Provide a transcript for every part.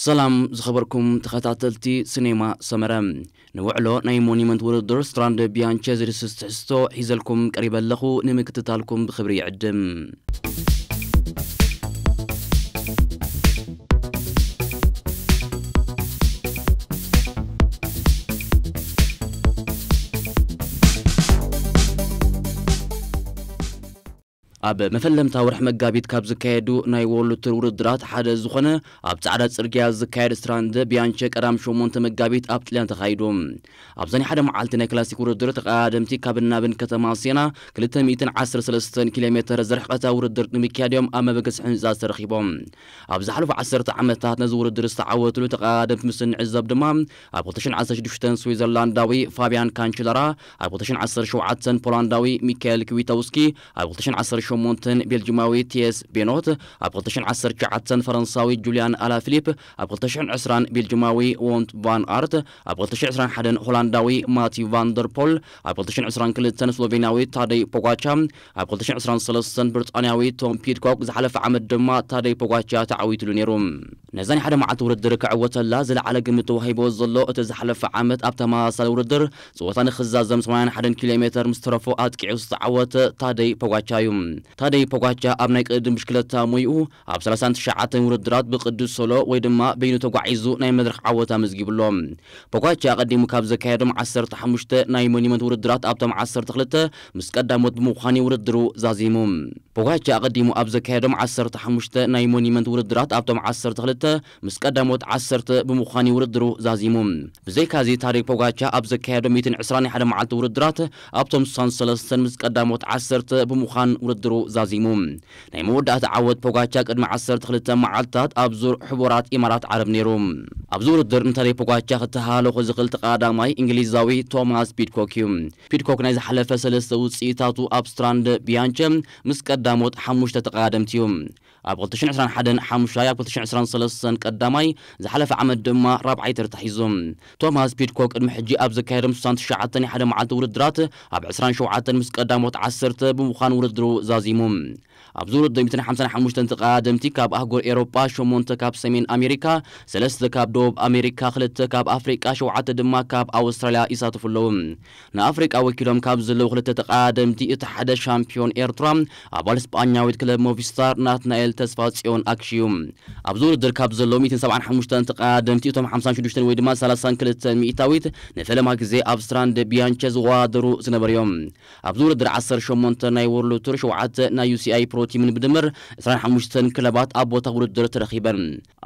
ሰላም ዝኸበርኩም ተኸታተልቲ ሲኔማ ሰመረ፣ ንውዕሎ ናይ ሞኒመንት ውድድር ስትራንድ ቢያንቸ ዝድስስ ትሕዝቶ ሒዘልኩም ቀሪበ ኣለኹ። ንምክትታልኩም ብኽብሪ ይዕድም። ኣብ መፈለምታ ወርሒ መጋቢት ካብ ዝካየዱ ናይ ወርልድ ቱር ውድድራት ሓደ ዝኾነ፣ ኣብ ጻዕዳ ጽርግያ ዝካየድ ስትራንድ ቢያንቸ ቀዳም ሸሞንተ መጋቢት ኣብ ጥልያን ተኻይዱ። ኣብዛ ናይ ሓደ መዓልቲ ናይ ክላሲክ ውድድር ተቐዳደምቲ ካብ ናብን ከተማ ሴና ክልተ ሚእትን ዓሰርተ ሰለስተን ኪሎ ሜተር ዝርሕቐታ ውድድር ንምክያድ እዮም ኣብ መበገሲ ህንጻ ተረኺቦም። ኣብ ዝሓለፉ ዓሰርተ ዓመታት ነዚ ውድድር ዝተዓወትሉ ተቐዳደምቲ ምስ እንዕዘብ ድማ፣ ኣብ ክልተ ሽሕን ዓሰርተ ሽዱሽተን ስዊዘርላንዳዊ ፋብያን ካንችላራ፣ ኣብ ክልተ ሽሕን ዓሰርተ ሸውዓተን ፖላንዳዊ ሚካኤል ክዊተውስኪ፣ ኣብ ክልተ ሽሕን ዓሰርተ ሸሞንተን ቤልጂማዊ ቲየስ ቤኖት፣ ኣብ ክልተ ሽሕን ዓሰርተ ትሽዓተን ፈረንሳዊ ጁልያን ኣላፊሊፕ፣ ኣብ ክልተ ሽሕን ዕስራን ቤልጂማዊ ዎንት ቫን ኣርት፣ ኣብ ክልተ ሽሕን ዕስራን ሓደን ሆላንዳዊ ማቲ ቫንደርፖል፣ ኣብ ክልተ ሽሕን ዕስራን ክልተን ስሎቬንያዊ ታደይ ፖጋቻ፣ ኣብ ክልተ ሽሕን ዕስራን ሰለስተን ብሪጣንያዊ ቶም ፒድኮክ፣ ዝሓለፈ ዓመት ድማ ታደይ ፖጋቻ ተዓዊትሉ ነይሩ። ነዛ ናይ ሓደ መዓልቲ ውድድር ክዕወተላ ዝለዓለ ግምት ተዋሂቦ ዘሎ፣ እቲ ዝሓለፈ ዓመት ኣብ ተመሳሳሊ ውድድር ጸወታ ንኽዛዘም ሰማንያን ሓደን ኪሎ ሜተር ምስ ተረፎ ኣጥቂዑ ዝተዓወተ ታደይ ፖጋቻ እዩ። ታደይ ፖጋቻ ኣብ ናይ ቅድድም ብሽክለታ ሞይኡ ኣብ ሰላሳን ትሽዓተን ውድድራት ብቅዱስ ሶሎ ወይ ድማ በይኑ ተጓዒዙ ናይ መድረኽ ዓወት ኣመዝጊቡ ኣሎ። ፖጋቻ ኣቐዲሙ ካብ ዘካየዶም ዓሰርተ ሓሙሽተ ናይ ሞኒመንት ውድድራት ኣብቶም ዓሰርተ ክልተ ምስ ቀዳሞት ብምዃን ውድድሩ ዛዚሙ። ፖጋቻ ኣቐዲሙ ኣብ ዘካየዶም ዓሰርተ ሓሙሽተ ናይ ሞኒመንት ውድድራት ኣብቶም ዓሰርተ ክልተ ምስ ቀዳሞት ዓሰርተ ብምዃን ውድድሩ ዛዚሙ። ብዘይካዚ ታደይ ፖጋቻ ኣብ ዘካየዶም ሚእትን ዕስራን ናይ ሓደ መዓልቲ ውድድራት ኣብቶም ስሳን ሰለስተን ምስ ቀዳሞት ዓሰርተ ብምዃን ውድድሩ ዛዚሙ። ናይ መወዳእታ ዓወት ፖጋቻ ቅድሚ ዓሰርተ ክልተ መዓልታት ኣብ ዙር ሕቡራት ኢማራት ዓረብ ነይሩ። ኣብዚ ውድድር ንታደይ ፖጋቻ ክተሃላለኹ ዝኽእል ተቐዳማይ እንግሊዛዊ ቶማስ ፒድኮክ እዩ። ፒድኮክ ናይ ዝሓለፈ ሰለስተ ውጽኢታቱ ኣብ ስትራንድ ቢያንቸ ምስ ቀዳሞት ሓሙሽተ ተቐዳደምቲ እዩ። ኣብ ክልተ ሽሕን ዕስራን ሓደን ሓሙሻይ፣ ኣብ ክልተ ሽሕን ዕስራን ሰለስተን ቀዳማይ፣ ዝሓለፈ ዓመት ድማ ራብዓይ ተርታ ሒዙ። ቶማስ ፒድኮክ ቅድሚ ሕጂ ኣብ ዘካየዶም ስሳን ትሽዓተን ናይ ሓደ መዓልቲ ውድድራት ኣብ ዕስራን ሸውዓተን ምስ ቀዳሞት ዓሰርተ ብምዃን ውድድሩ ዛዚሙ። ኣብዚ ውድድር ሚእትን ሓምሳን ሓሙሽተን ተቐዳደምቲ ካብ ኣህጉር ኤሮጳ፣ ሸሞንተ ካብ ሰሜን ኣሜሪካ፣ ሰለስተ ካብ ደቡብ ኣሜሪካ፣ ክልተ ካብ ኣፍሪቃ፣ ሸውዓተ ድማ ካብ ኣውስትራልያ ይሳተፉ ኣለዉ። ንኣፍሪቃ ወኪሎም ካብ ዘለዉ ክልተ ተቐዳደምቲ እቲ ሓደ ሻምፒዮን ኤርትራ፣ ኣባል ስጳኛዊት ክለብ ሞቪስታር ናትናኤል ተስፋጽዮን ኣክሽዩ። ኣብዚ ውድድር ካብ ዘለዉ ሚእትን ሰብዓን ሓሙሽተን ተቐዳደምቲ እቶም ሓምሳን ሽዱሽተን ወይ ድማ ሰላሳን ክልተን ሚእታዊት ንፈለማ ግዜ ኣብ ስትራንድ ቢያንቸ ዝወዳደሩ ዝነበሩ እዮም። ኣብዚ ውድድር ዓሰርተ ሸሞንተ ናይ ወርልድ ቱር፣ ሸውዓተ ናይ ዩ ሲ ኣይ ፕሮ ቲምን ብድምር ዕስራን ሓሙሽተን ክለባት ኣብ ቦታ ውድድር ተረኺበን።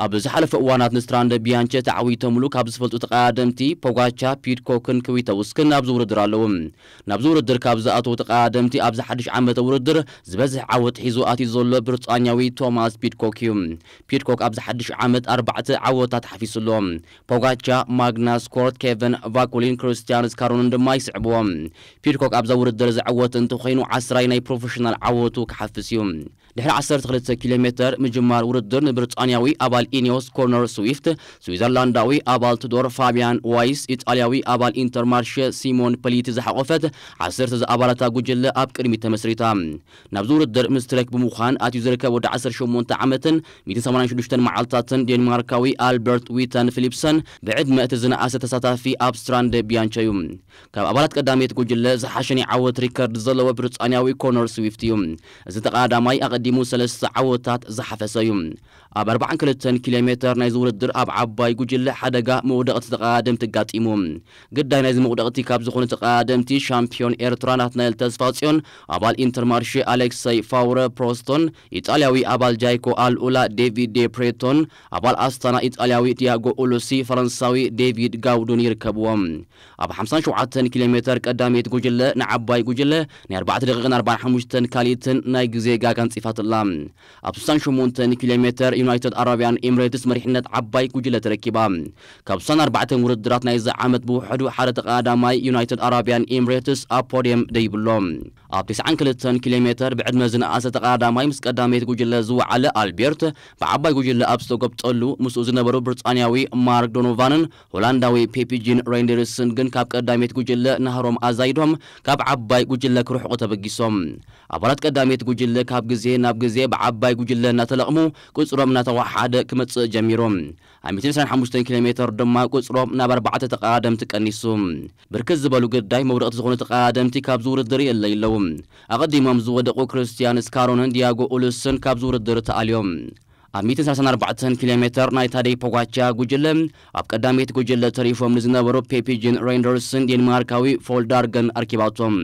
ኣብ ዝሓለፈ እዋናት ንስትራንድ ቢያንቸ ተዓዊቶምሉ ካብ ዝፈልጡ ተቐዳደምቲ ፖጋቻ፣ ፒድኮክን ክዊተውስክን ኣብዚ ውድድር ኣለዉ። ናብዚ ውድድር ካብ ዝኣተዉ ተቐዳደምቲ ኣብዚ ሓድሽ ዓመተ ውድድር ዝበዝሕ ዓወት ሒዙ ኣትዩ ዘሎ ብሪጣንያዊ ቶማስ ፒድኮክ እዩ። ፒድኮክ ኣብዚ ሓድሽ ዓመት ኣርባዕተ ዓወታት ሓፊሱ ኣሎ። ፖጋቻ፣ ማግናስ ኮርት፣ ኬቨን ቫኩሊን፣ ክርስቲያን ስካሮንን ድማ ይስዕብዎም። ፒድኮክ ኣብዛ ውድድር ዝዕወት እንተኾይኑ ዓስራይ ናይ ፕሮፌሽናል ዓወቱ ክሓፍስ እዩ። ድሕሪ ዓሰርተ ክልተ ኪሎ ሜተር ምጅማር ውድድር ንብሪጣንያዊ ኣባል ኢኒዮስ ኮርነር ስዊፍት፣ ስዊዘርላንዳዊ ኣባል ቱዶር ፋቢያን ዋይስ፣ ኢጣልያዊ ኣባል ኢንተርማርሸ ሲሞን ፐሊቲ ዝሓቖፈት ዓሰርተ ዝኣባላታ ጉጅለ ኣብ ቅድሚት ተመስሪታ። ናብዚ ውድድር ምስ ትረክ ብምዃን ኣትዩ ዝርከብ ወዲ ዓሰርተ ሸሞንተ ዓመትን ሚእትን ሰማንያን ሽዱሽተን መዓልታትን ዴንማርካዊ ኣልበርት ዊተን ፊሊፕሰን ብዕድመ እቲ ዝነኣሰ ተሳታፊ ኣብ ስትራንድ ቢያንቸ እዩ። ካብ ኣባላት ቀዳመይቲ ጉጅለ ዝሓሸ ናይ ዓወት ሪከርድ ዘለዎ ብሪጣንያዊ ኮነር ስዊፍት እዩ። እዚ ተቐዳዳማይ ኣቐዲሙ ሰለስተ ዓወታት ዝሓፈሰ እዩ። ኣብ ኣርባዓን ክልተን ኪሎ ሜተር ናይዚ ውድድር ኣብ ዓባይ ጉጅለ ሓደጋ መውደቕቲ ተቐዳደምቲ ኣጋጢሙ። ግዳይ ናይዚ መውደቕቲ ካብ ዝኾኑ ተቐዳደምቲ ሻምፒዮን ኤርትራ ናትናኤል ተስፋጽዮን፣ ኣባል ኢንተርማርሼ ኣሌክሰይ ፋውረ ፕሮስቶን፣ ኢጣልያዊ ኣባል ጃይኮ ኣልኡላ ዴቪድ ዴ ፕሬቶን፣ ኣባል ኣስታና ኢጣልያዊ ዲያጎ ኡሉሲ፣ ፈረንሳዊ ዴቪድ ጋውዱን ይርከብዎም። ኣብ ሓምሳን ሸውዓተን ኪሎ ሜተር ቀዳመይቲ ጉጅለ ንዓባይ ጉጅለ ናይ ኣርባዕተ ደቂቕን ኣርባዓን ሓሙሽተን ካልኢትን ናይ ግዜ ጋጋ ኣንጺፋትላ። ኣብ ስሳን ሸሞንተን ኪሎ ሜተር ዩናይትድ ኣረብያን ኤምሬትስ መሪሕነት ዓባይ ጉጅለ ተረኪባ። ካብ ስሳን ኣርባዕተን ውድድራት ናይዚ ዓመት ብውሕዱ ሓደ ተቐዳዳማይ ዩናይትድ ኣረብያን ኤምሬትስ ኣብ ፖድየም ደይብሎ። ኣብ ተስዓን ክልተን ኪሎ ሜተር ብዕድመ ዝነኣሰ ተቐዳዳማይ ምስ ቀዳመይቲ ጉጅለ ዝወዓለ ኣልቤርት ብዓባይ ጉጅለ ኣብ ዝተጎብጠሉ ምስኡ ዝነበሩ ብሪጣንያዊ ማርክ ዶኖቫንን ሆላንዳዊ ፔፒጂን ሬንደርስን ግን ካብ ቀዳመይቲ ጉጅለ ናህሮም ኣዛይዶም ካብ ዓባይ ጉጅለ ክርሕቑ ተበጊሶም። ኣባላት ቀዳመይቲ ጉጅለ ካብ ግዜ ናብ ግዜ ብዓባይ ጉጅለ እናተለቕሙ ቁጽሮም እናተወሓደ ክመጽእ ጀሚሩ። ኣብ ሚእትን ዕስራን ሓሙሽተን ኪሎ ሜተር ድማ ቁጽሮም ናብ ኣርባዕተ ተቐዳደምቲ ቀኒሱ። ብርክት ዝበሉ ግዳይ መውደቕቲ ዝኾኑ ተቐዳደምቲ ካብዚ ውድድር የለይ ኣለዉ። ኣቐዲሞም ዝወደቑ ክርስቲያን ስካሮንን ዲያጎ ኡልስን ካብዚ ውድድር ተኣልዮም። ኣብ ሚእትን ሰላሳን ኣርባዕተን ኪሎ ሜተር ናይ ታደይ ፖጋቻ ጉጅለ ኣብ ቀዳመይቲ ጉጅለ ተሪፎም ንዝነበሩ ፔፒጅን ሬንደርስን ዴንማርካዊ ፎልዳርገን ኣርኪባቶም።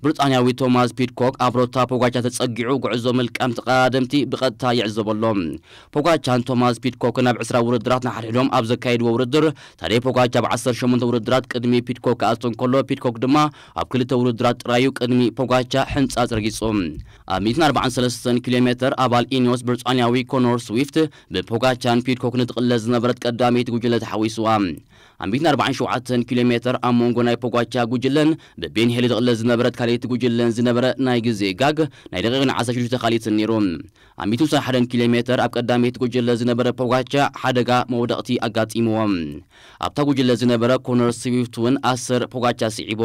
ብሪጣንያዊ ቶማስ ፒድኮክ ኣብ ሮታ ፖጋቻ ተጸጊዑ ጉዕዞ ምልቃም ተቐዳደምቲ ብቐጥታ ይዕዘበሎም። ፖጋቻን ቶማስ ፒድኮክን ኣብ ዕስራ ውድድራት ንሓድሕዶም ኣብ ዘካየድዎ ውድድር ታደይ ፖጋቻ ኣብ ዓሰርተ ሸሞንተ ውድድራት ቅድሚ ፒድኮክ ክኣቱ እንከሎ ፒድኮክ ድማ ኣብ ክልተ ውድድራት ጥራዩ ቅድሚ ፖጋቻ ሕንጻጽ ረጊጹ። ኣብ ሚእትን ኣርባዓን ሰለስተን ኪሎ ሜተር ኣባል ኢኒዮስ ብሪጣንያዊ ኮኖር ስዊፍት ብፖጋቻን ፒድኮክ ንትቕለስ ዝነበረት ቀዳመይቲ ጉጅለ ተሓዊስዋ። ኣብ ሚእትን ኣርባዓን ሸውዓተን ኪሎ ሜተር ኣብ መንጎ ናይ ፖጋቻ ጉጅለን ብቤን ሄሊ ትቕለስ ዝነበረት ካልኣይቲ ጉጅለን ዝነበረ ናይ ግዜ ጋግ ናይ ደቂቕን ዓሰርተ ሽዱሽተ ካሊትን ነይሩ። ኣብ ሚእትን ሓደን ኪሎ ሜተር ኣብ ቀዳመይቲ ጉጅለ ዝነበረ ፖጋቻ ሓደጋ መውደቕቲ ኣጋጢምዎ። ኣብታ ጉጅለ ዝነበረ ኮነር ስዊፍት እውን ኣሰር ፖጋቻ ስዒቡ።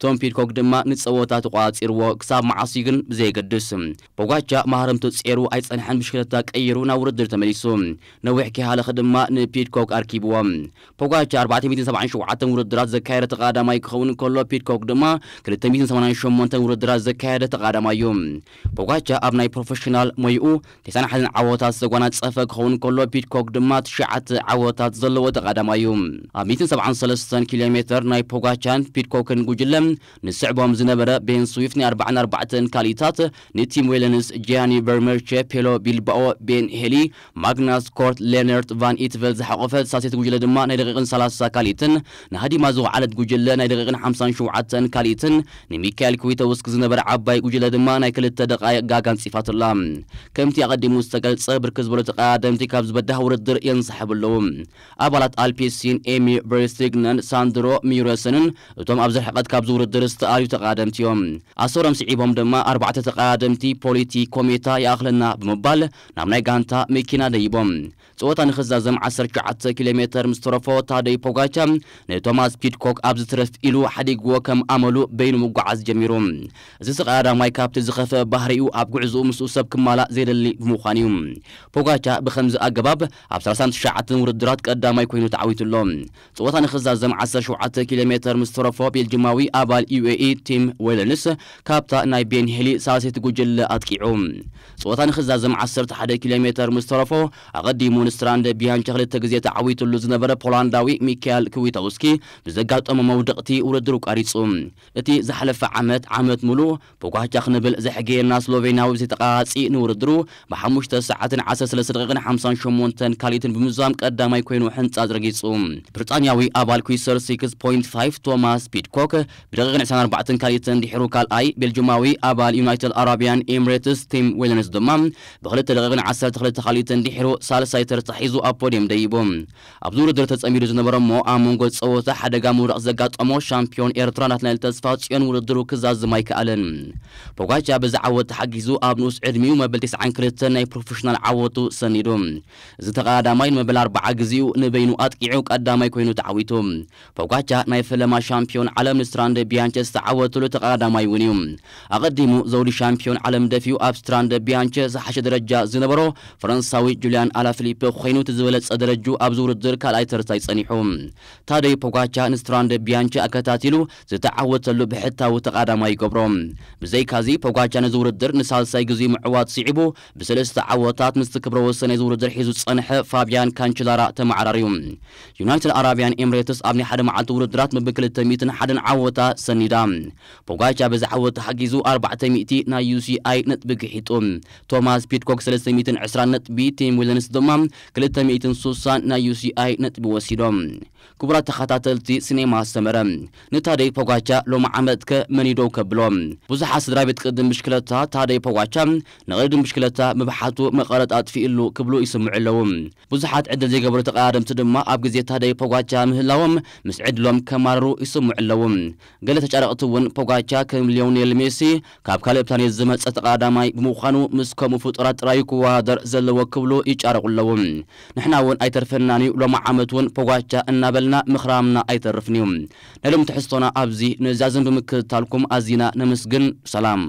ቶም ፒድኮክ ድማ ንጸወታ ተቋጺርዎ ክሳብ መዓስ እዩ ግን ብዘየገድስ። ፖጋቻ ማህረምቱ ጼሩ ኣይጸንሐን ብሽክለታ ቀይሩ ናብ ውድድር ተመሊሱ። ነዊሕ ከይሃለኸ ድማ ንፒድኮክ ኣርኪብዎ። ፖጋቻ ኣርባዕተ ሚእትን ሰብዓን ሸውዓተን ውድድራት ዘካየደ ተቐዳዳማይ ክኸውን ከሎ ፒድኮክ ድማ ክልተ ሚእትን ሰማንያን ሸሞንተን ውድድራት ዘካየደ ተቐዳዳማይ እዩ። ፖጋቻ ኣብ ናይ ፕሮፌሽናል ሞይኡ ተስዓን ሓደን ዓወታት ዘጓናጸፈ ክኸውን ከሎ ፒድኮክ ድማ ትሽዓተ ዓወታት ዘለዎ ተቐዳዳማይ እዩ። ኣብ ሚእትን ሰብዓን ሰለስተን ኪሎ ሜተር ናይ ፖጋቻን ፒድኮክን ጉጅለ ንስዕቦም ዝነበረ ቤን ስዊፍት ናይ ኣርባዓን ኣርባዕተን ካልኢታት ንቲም ዌለንስ፣ ጂያኒ ቨርመርቸ፣ ፔሎ ቢልባኦ፣ ቤን ሄሊ፣ ማግናስ ኮርት፣ ሌነርት ቫን ኢትቨል ዝሓቆፈት ሳልሰይቲ ጉጅለ ድማ ናይ ደቂቕን ሰላሳ ካልኢትን ንሃዲማ ዝወዓለት ጉጅለ ናይ ደቂቕን ሓምሳን ሸውዓተን ካልኢትን ንሚካኤል ክዊተውስኪ ዝነበረ ዓባይ ጉጅለ ድማ ናይ ክልተ ደቃይቕ ጋጋ ኣንጺፋትላ። ከምቲ ኣቐዲሙ ዝተገልጸ ብርክት ዝበሉ ተቐዳደምቲ ካብ ዝበዳህ ውድድር የንሳሕቡ ኣለዉ። ኣባላት ኣልፒሲን ኤሚ ቨርስትሪግነን ሳንድሮ ሚዩረሰንን እቶም ኣብዚ ርሕቐት ካብዚ ውድድር ዝተኣልዩ ተቐዳደምቲ እዮም። ኣሰሮም ስዒቦም ድማ ኣርባዕተ ተቐዳደምቲ ፖሊቲ ኮሜታ ይኣኽለና ብምባል ናብ ናይ ጋንታ መኪና ደይቦም። ጸወታ ንኽዛዘም ዓሰርተ ትሽዓተ ኪሎ ሜተር ምስ ተረፎ ታደይ ፖጋቻ ንቶማስ ፒድኮክ ኣብ ዝትረፍ ኢሉ ሓዲግዎ ከም ኣመሉ በይኑ ምጓዓዝ ጀሚሩ። እዚ ተቐዳዳማይ ካብቲ ዝኸፍአ ባህሪኡ ኣብ ጉዕዝኡ ምስኡ ሰብ ክማላእ ዘይደሊ ብምዃኑ እዩ። ፖጋቻ ብኸምዚ ኣገባብ ኣብ ሰላሳን ትሽዓተን ውድድራት ቀዳማይ ኮይኑ ተዓዊቱ ኣሎ። ጸወታ ንኽዛዘም ዓሰርተ ሸውዓተ ኪሎ ሜተር ምስ ተረፎ ቤልጅማዊ ኣባል ዩኤኢ ቲም ዌለንስ ካብታ ናይ ቤን ሄሊ ሳልሰይቲ ጉጅለ ኣጥቂዑ። ጸወታ ንኽዛዘም ዓሰርተ ሓደ ኪሎ ሜተር ምስ ተረፎ ኣቐዲሙ ንስትራንደ ቢያንቸ ክልተ ግዜ ተዓዊትሉ ዝነበረ ፖላንዳዊ ሚካኤል ክዊታውስኪ ብዘጋጠሞ መውደቕቲ ውድድሩ ቋሪጹ። እቲ ዝሓለፈ ዓመት ዓመት ሙሉ ፖጋቻ ክንብል ዘሕገየና ስሎቬንያዊ ብዘይተቃራጺ ንውድድሩ ብሓሙሽተ ሰዓትን ዓሰርተ ሰለስተ ደቂቕን ሓምሳን ሸሞንተን ካልኢትን ብምዝዛም ቀዳማይ ኮይኑ ሕንጻጽ ረጊጹ። ብሪጣንያዊ ኣባል ኩዊሰር ሲክስ ፖይንት ፋይቭ ቶማስ ፒድኮክ ብደቂቕን ዕስራን ኣርባዕተን ካልኢትን ድሒሩ ካልኣይ፣ ቤልጅማዊ ኣባል ዩናይትድ ኣረቢያን ኤምሬትስ ቲም ዌለንስ ድማ ብክልተ ደቂቕን ዓሰርተ ክልተ ካልኢትን ድሒሩ ሳልሳይ ተርታ ሒዙ ኣብ ፖድየም ደይቡ። ኣብዚ ውድድር ተጸሚዱ ዝነበረ እሞ ኣብ መንጎ ጸወታ ሓደጋ ምውዳቕ ዘጋጠሞ ሻምፒዮን ኤርትራ ናትናኤል ተስፋጽዮን ውድድሩ ክዛዝም ኣይከኣለን። ፖጋቻ በዚ ዓወት ተሓጊዙ ኣብ ንኡስ ዕድሚኡ መበል ተስዓን ክልተን ናይ ፕሮፌሽናል ዓወቱ ሰኒዱ። እዚ ተቐዳዳማይ ንመበል ኣርብዓ ግዜኡ ንበይኑ ኣጥቂዑ ቀዳማይ ኮይኑ ተዓዊቱ። ፖጋቻ ናይ ፈለማ ሻምፒዮን ዓለም ንስትራንደ ቢያንቸ ዝተዓወተሉ ተቐዳዳማይ እውን እዩ። ኣቐዲሙ ዘውዲ ሻምፒዮን ዓለም ደፊኡ ኣብ ስትራንደ ቢያንቸ ዝሓሸ ደረጃ ዝነበሮ ፈረንሳዊ ጁልያን ኣላፊሊፔ ኮይኑ እቲ ዝበለጸ ደረጁ ኣብዚ ውድድር ካልኣይ ተርታ እዩ ጸኒሑ። ታደይ ፖጋቻ ንስትራንደ ቢያንቸ ኣከታቲሉ ዝተዓወተሉ ብሕታዊ ተቐዳዳማይ ይገብሮ። ብዘይካዚ ፖጋቻ ነዚ ውድድር ንሳልሳይ ግዜኡ ምዕዋት ስዒቡ ብሰለስተ ዓወታት ምስቲ ክብረ ወሰን ናይዚ ውድድር ሒዙ ዝጸንሐ ፋብያን ካንችላራ ተመዓራርዩ። ዩናይትድ ኣረቢያን ኤምሬትስ ኣብ ናይ ሓደ መዓልቲ ውድድራት መበል ክልተ ሚእትን ሓደን ዓወታ ሰኒዳ። ፖጋቻ በዚ ዓወት ተሓጊዙ ኣርባዕተ ሚእቲ ናይ ዩሲኣይ ነጥቢ ግሒጡ። ቶማስ ፒድኮክ ሰለስተ ሚእትን ዕስራን ነጥቢ፣ ቲም ዊለንስ ድማ ክልተ ሚእትን ስሳን ናይ ዩሲኣይ ነጥቢ ወሲዶም። ክቡራት ተኸታተልቲ ሲኔማ ሰመረ፣ ንታደይ ፖጋቻ ሎሚ ዓመትከ መን እዩ ደው ከብሎ? ብዙሓት ስድራ ቤት ቅድድም ብሽክለታ ታደይ ፖጋቻ ንቕድድም ብሽክለታ ምብሓቱ መቐረት ኣጥፊእሉ ክብሉ ይስምዑ ኣለዉ። ብዙሓት ዕድል ዘይገበሩ ተቐዳደምቲ ድማ ኣብ ግዜ ታደይ ፖጋቻ ምህላዎም ምስ ዕድሎም ከማርሩ ይስምዑ ኣለዉ። ገለ ተጫረቕቲ እውን ፖጋቻ ከም ሊዮኔል ሜሲ ካብ ካልእ ፕላኔት ዝመጸ ተቐዳዳማይ ብምዃኑ ምስ ከምኡ ፍጡራት ጥራዩ ክወዳደር ዘለዎ ክብሉ ይጫረቑ ኣለዉ። ንሕና እውን ኣይተርፈናን እዩ፣ ሎሚ ዓመት እውን ፖጋቻ እናበልና ምኽራምና ኣይተርፍን እዩ። ናይ ሎሚ ትሕዝቶና ኣብዚ ንዛዝም ብምክትታልኩም ኣዚና ነመስግን። ሰላም።